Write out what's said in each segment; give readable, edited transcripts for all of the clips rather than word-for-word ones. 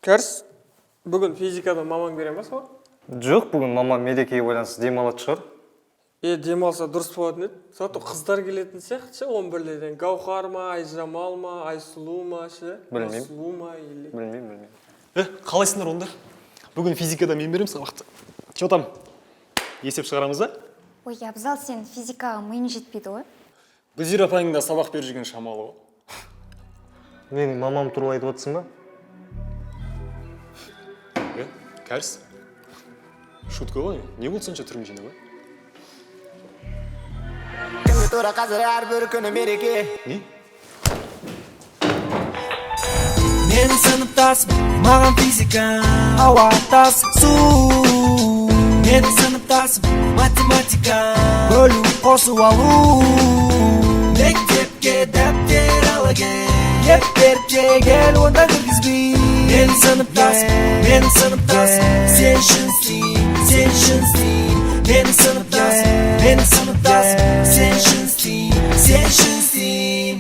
Кәріс, бүгін физикадан мамаң бере ма сабақ? Жоқ, бүгін мамам мерекеге байланысты демалатын шығар. Е, демалса дұрыс болатын еді. Зато қыздар келетін сияқты ше, 11-лерден. Гаухар ма, Айжамал ма, Айсұлу ма ше? Білмеймін. Айсұлу ма или... Білмеймін, білмеймін. Е, қалайсыңдар онда? Бүгін физикада мен беремін сабақты. Че там? Есеп шығарамыз ба? Ой, Абзал, сен физикаға миың жетпейді ғой. Гүлзира апайың да сабақ беріп жүрген шамалы ғой. Менің мамам туралы айтып отырсың ба? Е, кәріс. Шутка ғой. Не болды сонша түрің жинап, а? Кімге тура қазір әрбір күні мереке. Не? Менің сыныптасым маған физика, ауа, тас, су. Менің сыныптасым математика, бөлу, қосу, алу. Мектепке дәптер ала кел, ептерге кел, онда кіргізбей. Менің сыныптасым, менің сыныптасым, сен үшін істеймін, сен үшін істеймін. Менің сыныптасым, менің сыныптасым, сен үшін істеймін, сен үшін істеймін.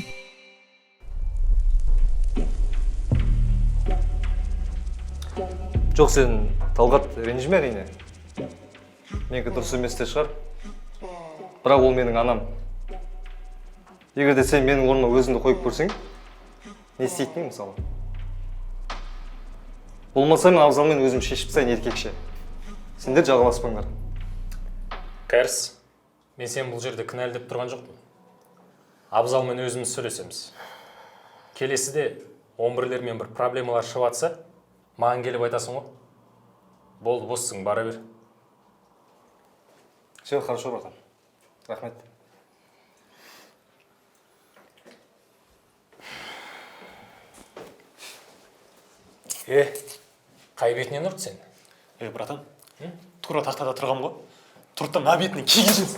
Жоқ, сен, Талғат, ренжіме әрине. Менікі дұрыс емес те шығар. Бірақ ол менің анам. Егер де сен менің орныма өзіңді қойып көрсең, не істейтін едің мысалы? Болмаса мен Абзалмен өзім шешіп тастайын еркекше. Сендер жағаласпаңдар. Кәріс, мен сені бұл жерде кінәлі деп тұрған жоқпын. Абзалмен өзіміз сөйлесеміз. Келесіде 11-лермен бір проблемалар шығып жатса, маған келіп айтасың ғой. Болды, боссың, бара бер. Все хорошо, братан. Рахмет. Е, қай бетінен ұрды сені? Е, братан, тура тақтада тұрғам ғой. Тұрды да мына бетінен кигізін.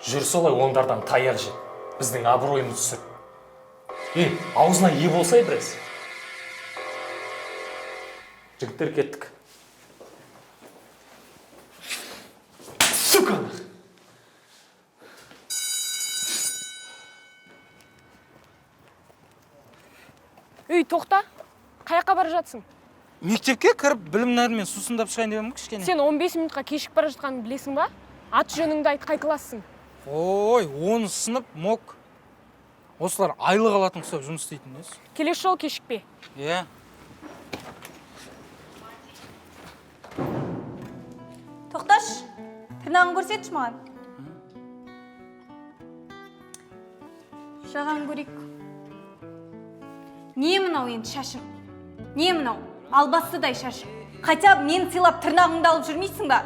Жүр солай ондардан таяқ же. Біздің абыройымызды түсір. Е, аузына ие болсай біраз. Жігіттер, кеттік. Сука! Үй, тоқта. Қай жаққа бара жатсың? Мектепке кіріп білім нәрімен сусындап шығайын деп едім кішкене. Сен 15 минутқа кешігіп бара жатқанын білесің ба? Ат жөніңді айт, қай классың? Ой, 10 сынып мок. Осылар айлық алатын ұқсап жұмыс істейтін несі? Келесі жолы кешікпе. Иә. Тоқташы, тырнағын көрсетші маған. Жағаны көрейік. Не мынау енді шашың? Не мынау? Албастыдай шашың. Хотя бы мені сыйлап тырнағыңды алып жүрмейсің ба?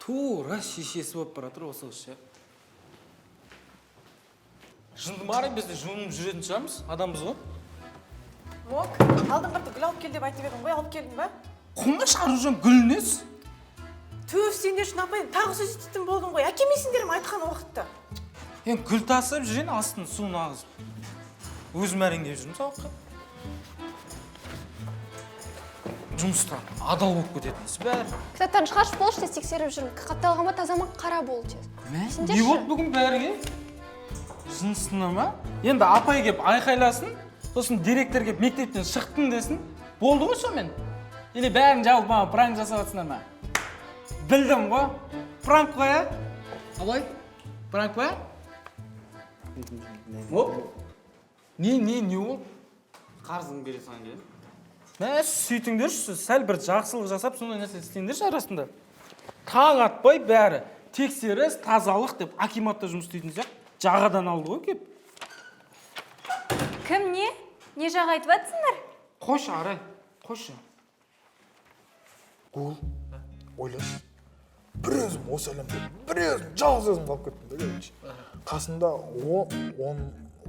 Тура шешесі болып бара жатыр осы қыз ше. Жынды ма арай, біз де жуынып жүретін шығармыз, адамбыз ғой. Мок, алдыңғы апта гүл алып кел деп айтып едің ғой, алып келдің ба? Құмға шығарып жүрген гүл несі? Түф, сендер үшін апай тағы сөз еститін болдым ғой. Әкелмейсіңдер ме айтқан уақытта? Енді гүл тасып жүрейін, астын суын ағызып. Өзім әрең келіп жүрмін сабаққа. Жұмыстан адал болып кететін іс бәрі. Кітаптарын шығаршы болшы, тез тексеріп жүрмін. Қатталған ба, таза ма, қара бол тез. Мә, Сендерші? не болды бүгін бәріңе? Жынысына ма? Енді апай келіп айқайласын, сосын директор келіп мектептен шықтың десін, болды ғой сонымен. Или бәрін жабылып маған пранк жасап жатсыңдар ма? Білдім ғой. Пранк қой, ә? Абай, пранк па? Оп. Не, не, не болды? Қарызын бере салайын деп. Мә, сөйтіңдерші, сәл бір жақсылық жасап, сондай нәрсе істеңдерші арасында. Таң атпай бәрі тексеріс, тазалық деп акиматта жұмыс істейтін сияқты жағадан алды ғой кеп. Кім не? Не жақ айтып жатсыңдар? Қойшы, Арай, қойшы. Гул, ойлашы. Бір өзім осы әлемде, бір өзім, жалғыз өзім қалып кеттім да, короче. Қасымда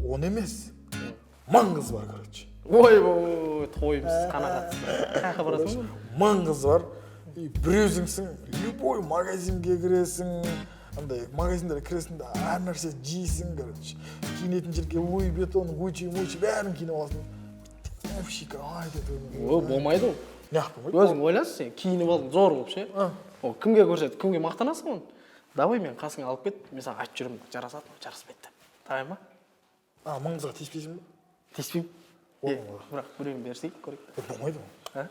10 емес, 1000 қыз бар, короче. Ой, ой, тойымсыз, қанағатсыз. Қай жаққа барасың? 1000 қыз бар. И бір өзіңсің, любой магазинге кіресің, андай магазиндерге кіресің да, әр нәрсе жейсің, короче. Киінетін жерге Луи Vuitton, Гуччи, Муччи бәрін киініп аласың. Шикарно етеді. О, болмайды ол. Неғып болмайды? Өзің ойлашы, сен киініп алдың зор болып ше. О, кімге көрсетіп, кімге мақтанасың оны? Давай мен қасыңа алып кет, мен саған айтып жүремін, жарасады ма, жараспайды деп. Давай ма? А, 1000 қызға тиіспейсің ба? Тиіспеймін. Бірақ біреуін берсей, көрейік. Болмайды ол.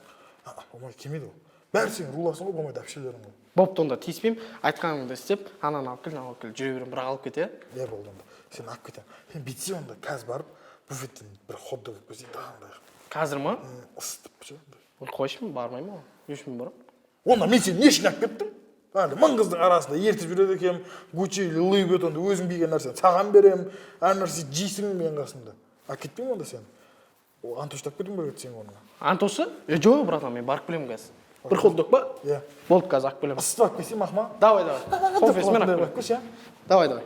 Болмайды, келмейді ол. Бәрі сенің руласың ғой, болмайды, әпшелерің ғой. Бопты, онда тиіспеймін. Айтқаныңды істеп, ананы алып кел, мынаны алып кел, жүре беремін, бірақ алып кет, иә? Иә, болды онда. Сені алып кетемін. Сен бүйтсе онда қазір барып буфеттен бір хот-дог алып келсең, тағандай. Қазір ма? Ысытып ше. Ой, қойшы, мен бармаймын оған. Не үшін мен барамын? Онда мен сені не үшін алып кеттім? Әлі мың қыздың арасында ертіп жүреді екенмін. Гуччи или Луи Vuittonды өзің киген нәрсені саған беремін. Әр нәрсе жейсің менің қасымда. Алып кетпеймін онда сені. О, Антошты алып кетуім керек еді сенің орныңа. Антошы? Е, жоқ, братан, мен барып келемін қазір. Бір хот-дог па? Иә. Болды, қазір алып келемін. Ысытып алып келсем, ақма. Давай, давай. Кофесімен алып алып келші, иә? Давай, давай.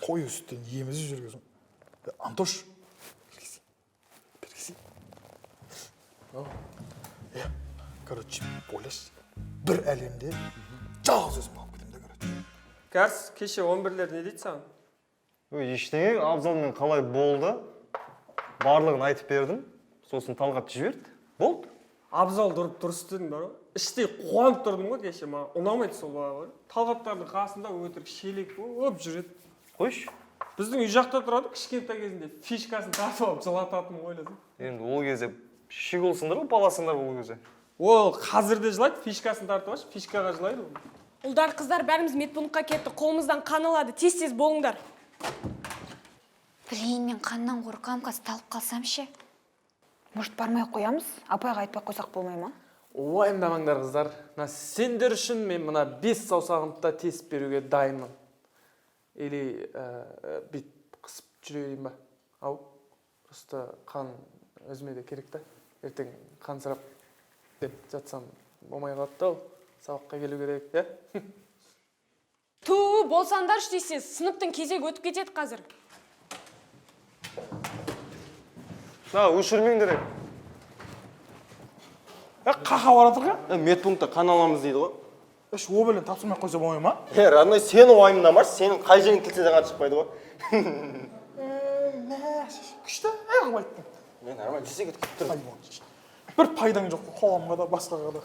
Қою сүттен емізіп жүргізім. Антош, бергесі. Бергесі. Иә, короче, ойлашы, бір әлемде жалғыз өзім қалып кетемін да, короче. Кәріс, кеше 11-лер не дейді саған? Ой, ештеңе, Абзалмен қалай болды, барлығын айтып бердім, сосын Талғат жіберді, болды. Абзалды ұрып дұрыс істедің бар ғой. Іштей қуанып тұрдым ғой кеше, маған ұнамайды сол бала бар. Талғаттардың қасында өтірік шелек болып жүреді. Қойшы. Біздің үй жақта тұрады, кішкентай кезінде фишкасын тартып алып жылататынын ойласам. Енді ол кезде щеголсыңдар ғой, баласыңдар ол кезде. Ол қазір де жылайды, фишкасын тартып алшы, фишкаға жылайды ол. Ұлдар, қыздар, бәріміз медпунктқа кеттік, қолымыздан қан алады, тез-тез болыңдар. Блин, мен қаннан қорқам, қазір талып қалсам ше. Может, бармай қоямыз? Апайға айтпай қойсақ болмай ма? Уайымдамаңдар, қыздар. Мына сендер үшін мен мына 5 саусағымды да тесіп беруге дайынмын. Или бүйтіп қысып жүре берейін ба? Ау, просто қан өзіме де керек та. Ертең қансырап деп жатсам болмай қалады да ол. Сабаққа келу керек, иә? Ту, болсаңдаршы тез-тез, сыныптың кезегі өтіп кетеді қазір. На, өшірмеңдер. Қақа баратыр ға? Медпунктта қан аламыз дейді ғой. Үш обелін тапсырмай қойса болмай ма? Е, родной, сен уайымдамашы, сенің қай жерің тілсе де қан шықпайды ғой. Күшті, аяғып айттың. Мен нормально, жүрсе кетіп тұр. Бір пайдаң жоқ қой, қоғамға да, басқаға да.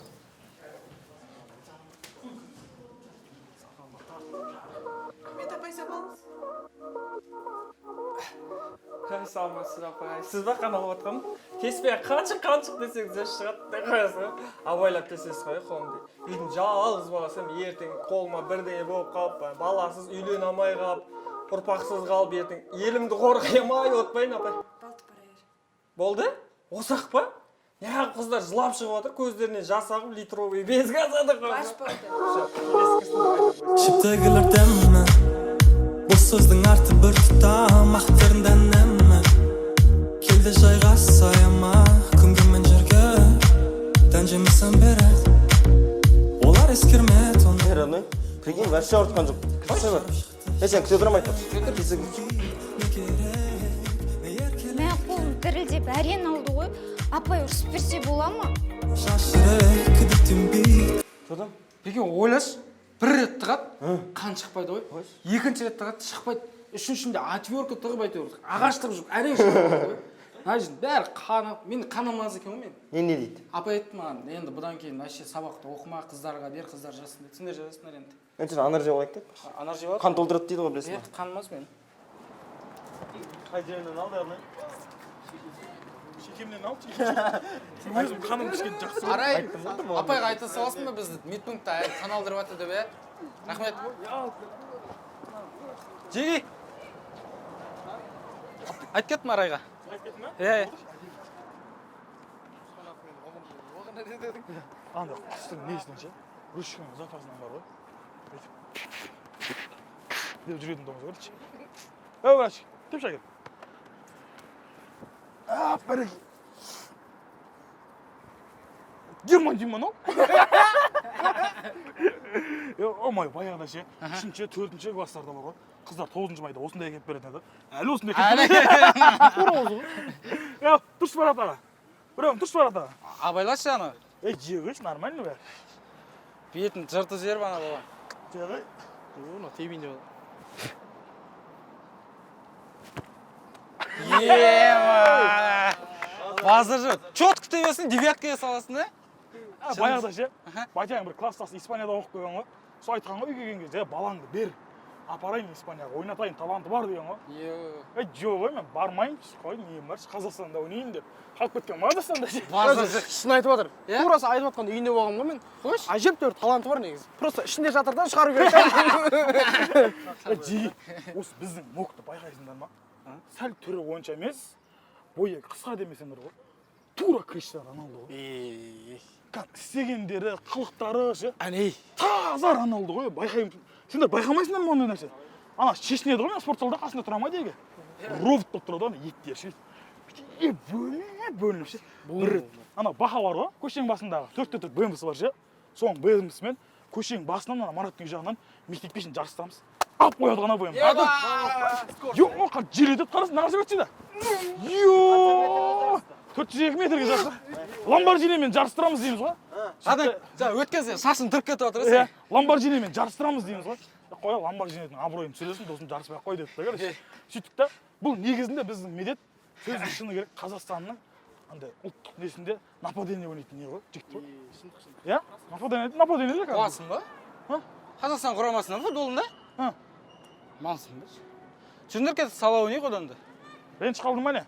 Рахмет, апай, сау болыңыз. Саламатсыз, апай. Сіз ба қан алып жатқан? Теспей қаншық қаншық десеңіз де шығады деп қоясыз ғой. Абайлап тесесіз ғой қолымды. Үйдің жалғыз баласы, ертең қолыма бірдеңе болып қалып, баласыз үйлене алмай қалып, ұрпақсыз қалып, ертең елімді қорғай алмай отпайын, апай. Болды? Осақ па? Неғып қыздар жылап шығып жатыр, көздеріне жас ағып, литровый без газады. Шептегілер дәмі, бұл сөздің арты бір тұтам ақтарында нәмі. Келді жайға саяма, күнге мен жерге, дән жемісін береді. Олар ескермеді оны. Е, родной, прикинь, вообще ауыртқан жоқ. Басай бар. Е, сен күте тұрамын айтпақшы. Мә, қолым дірілдеп әрең алды ғой. Апай ұрсып берсе бола ма? Содан? Беке, ойлашы, бір рет тығады, қан шықпайды ғой. Екінші рет тығады, шықпайды. Үшіншінде отвертка тығып әйтеуір ағаш тығып жүріп әрең шығады ғой. Мына жердің бәрі қаны, мен қанамаз екен ғой мен. Енді не дейді? Апай айтты маған, енді бұдан кейін вообще сабақты оқыма, қыздарға бер, қыздар жазсын дейді. Сендер жазасыңдар енді. Енді сен анар жеп алайық деп. Анар жеп алады. Қан толтырады дейді ғой, білесің Е, ба? қанмас мен. Қай жерінен алды, родной? Шекемнен ал, шекемнен. Өзім қаным кішкене жақсы. Арай, апайға айта саласың ба бізді медпунктта қан алдырып жатыр деп, иә? Рахмет. Жеги. Айтып кеттім Арайға. Айтып кеттің ба? Иә. Анда құстың несінен ше? Ручканың запасынан бар ғой. Бүйтіп деп жүретін доңыз бар ше. Ей, братчик, деп шагер. А, бәреке. Герман деймін анау. Омай, баяғыда ше, 3-ші, 4-ші класстарда бар ғой. Қыздар 9 майда осындай әкеліп беретін еді. Әлі осындай әкеліп береді. Тура осы ғой. Е, тұршы бар атаға. Біреуің тұршы бар атаға. Абайлашы аны. Ей, жей қойшы, нормально бәрі. Бетін жыртып жіберіп ана бала. Жей қой. Оны тебейін деп Ема! Базар жоқ. Четко тебесің, девяткаға саласың, да? Баяғыда ше, батяң бір класстасы Испанияда оқып келген ғой. Сол айтқан ғой үйге келген кезде, балаңды бер. Апарайын Испанияға, ойнатайын, таланты бар деген ғой. Ей, жоқ ой, мен бармайын, қой, нем бар, Қазақстанда ойнайын деп. Қалып кеткен ғой Қазақстанда ше. Шын айтып жатыр. Турасы айтып жатқанда үйінде болғанмын ғой мен. Әжептәуір таланты бар негізі. Просто ішінде жатыр да, шығару керек. Ей, жиги, осы біздің мокты байқайсыңдар ма? Сәл түрі онша емес, бойы қысқа демесеңдер ғой. Тура Криштиану Роналду ғой. Кәдімгі істегендері, қылықтары ше. Әней. Таза Роналду ғой, байқаймын. Сендер байқамайсыңдар ма ондай нәрсе? Ана шешінеді ғой, мен спортзалда қасында тұра ма деге. Робот болып тұрады ғой, ана еттері ше. Бүйтіп бөлініп, бөлініп ше. Бір рет ана баха бар ғой, көшенің басындағы 4x4 БМВ-сы бар ше. Соның БМВ-сімен көшенің басынан ана Мараттың үй жағынан мектепке шейін жарыстырамыз. Алып қояды ғой ана БМВ. Йо, қара жел етеді, қарасын, мына қараса өтсе да. Йо! 402 метрге жарысты. Ламборджинимен жарыстырамыз дейміз ғой. Адам, жаңа өткен сен шашын түріп кетіп жатыр Иә, Ламборджинимен жарыстырамыз дейміз ғой. Қоя, Ламборджинидің абыройын түсіресің, досым, жарыспай ақ қой деді да, короче. Сөйттік та, бұл негізінде біздің Медет, сөздің шыны керек, Қазақстанның андай ұлттық несінде нападение ойнайтын не ғой, жігіт қой. Иә, нападение, нападение де кәдімгі. Қуасың ба? Қазақстан құрамасында футболында? Малсың ба? Жүріңдер кетіп сала ойнайық одан да. Ренжіп қалдың ба не?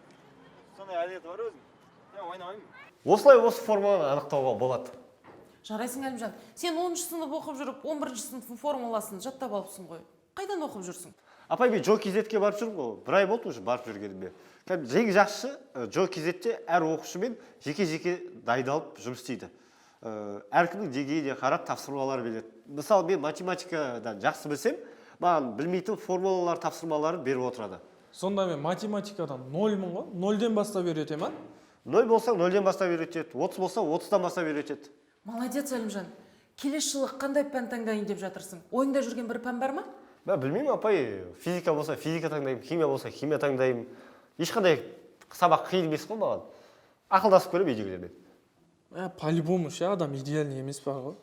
Сондай әдеті бар өзің. Мен ойнамаймын. Осылай осы формуланы анықтауға болады. Жарайсың, Әлімжан. Сен 10 сынып оқып жүріп, 11 сыныптың формуласын жаттап алыпсың ғой. Қайдан оқып жүрсің? Апай, мен Джо Кизетке барып жүрмін ғой. Бір ай болды уже барып жүргеніме. Кәдімгі ең жақсысы, Джо Кизетте әр оқушымен жеке-жеке дайындалып жұмыс істейді. Әркімнің деңгейіне қарап тапсырмалар береді. Мысалы, мен математикадан жақсы білсем, маған білмейтін формулалар, тапсырмаларын беріп отырады. Сонда мен математикадан нольмын ғой, нольден бастап үйрете ма? Ноль болсаң, нольден бастап үйретеді, 30 болса, 30-дан бастап үйретеді. Молодец, Әлімжан. Келесі жылы қандай пән таңдайын деп жатырсың? Ойыңда жүрген бір пән бар ма? Мен білмеймін, апай, физика болса, физика таңдаймын, химия болса, химия таңдаймын. Ешқандай сабақ қиын емес қой маған. Ақылдасып көремін үйдегілермен. По-любому ше, адам идеальный емес бар ғой.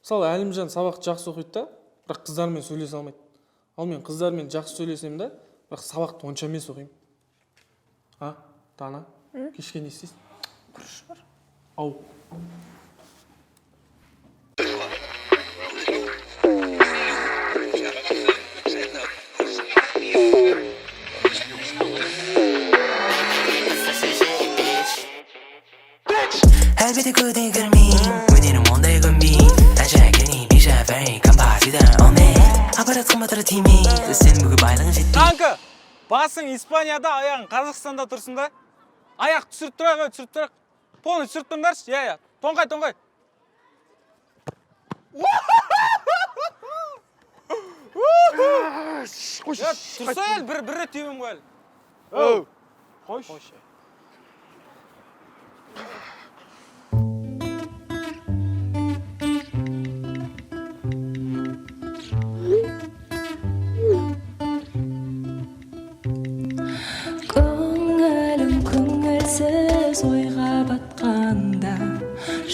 Мысалы, Әлімжан сабақты жақсы оқиды да, бірақ қыздармен сөйлесе алмайды. Ал мен қыздармен жақсы сөйлесемін да, бірақ сабақты онша емес оқимын. А, Дана, кешке не істейсің? Құрыш бар. Ау. әлбетте көде кірмеймін, өнерім ондай көнбеймін. Әнші әкелмей, биші әфәрей, композитор омен. Аппарат қымбатыра тимей, сен бүгін байлығың жетпей. Танка, басың Испанияда, аяғың Қазақстанда тұрсын да. Аяқ түсіріп тұрайық, ой, түсіріп тұрайық. Полный түсіріп тұрыңдаршы, иә, иә. Тоңқай, тоңқай. Қойшы. Иә, тұрса әлі бір рет теуім ғой әлі. Оу. Қойшы. Көңілім көңілсіз ойға батқанда,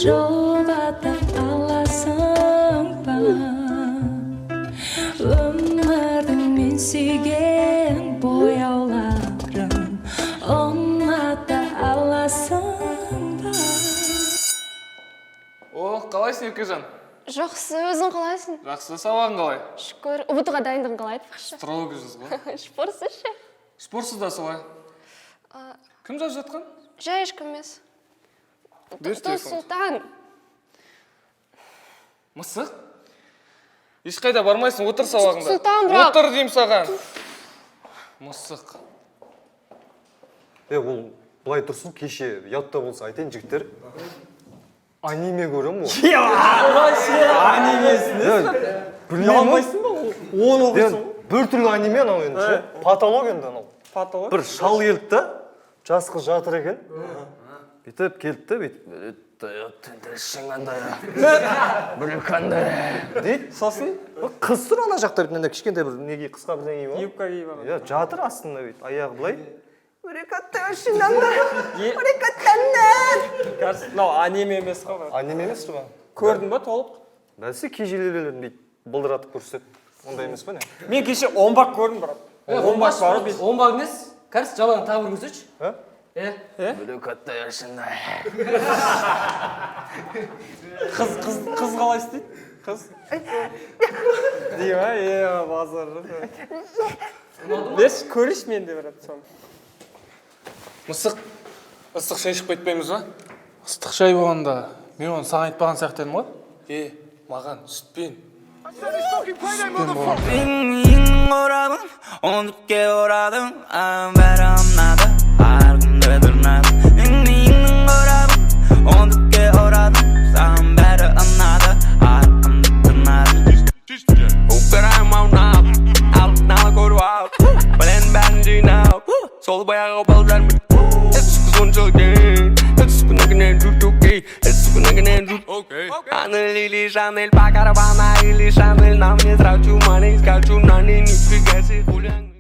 жұбата аласың ба? Өмірдің мен сүйген бояуларын ұната аласың ба? О, қалайсың, Еркежан? Жақсы, өзің қалайсың? Жақсы, сабағың қалай? Шүкір. ҰБТ-ға дайындығың қалай, айтпақшы? Строго жүз ғой. Спортсыз ше? Спортсыз да солай. Кім жазып жатқан? Жай ешкім емес. Берші телефонды. Сұлтан. Мысық? Ешқайда бармайсың, отыр сабағыңда. Сұлтан, бірақ- Отыр деймін саған. Мысық. Ол былай тұрсын, кеше ұят та болса айтайын, жігіттер. Аниме көремін ғой. Анимесін. Білмеймін. Ұялмайсың ба? Оны оқисың ғой. Бір түрлі аниме анау енді ше. Патолог енді анау. Патолог? Бір шал келді да, жас қыз жатыр екен. Бүйтіп келді да, бүйтіп дейді. Сосын? Қыз тұр ана жақта, бүйтіп мынандай кішкентай бір неге қысқа бірдеңе киіп алған. Юбка киіп алған. Иә, жатыр астында бүйтіп, аяғы былай. Кажется, мынау аниме емес қой. Аниме емес пе? Көрдің ба толық? Бәсе кей жерлерін бүйтіп былдыратып көрсетеді. Ондай емес па не? Мен кеше омбак көрдім, бірақ. Омбак бар ғой. Омбак несі? Кәріс, жалаң тағы бір көрсетші. А? Е? Қыз, қыз, қыз қалай істейді? Қыз дей ма? Е, базар жоқ. Берші, көрейінші мен де, брат, соны. Мысық, ыстық шай ішіп қайтпаймыз ба? Ыстық шай болғанда, мен оны саған айтпаған сияқты едім ғой. Е, маған сүтпен. Сүтпен болған. Орадым, 14-ке орадым, бәрі ұнады, әркімді тырнады. Орадым, 14-ке орадым, саған бәрі ұнады, әркімді тырнады. Убираем аунап, алдын ала көріп алып, бәленің бәрін жинап, сол баяғы балдармын. Анель или Шанель, по каравана или Шанель, на мне трачу money, скачу на ней, нифига себе, хулиан.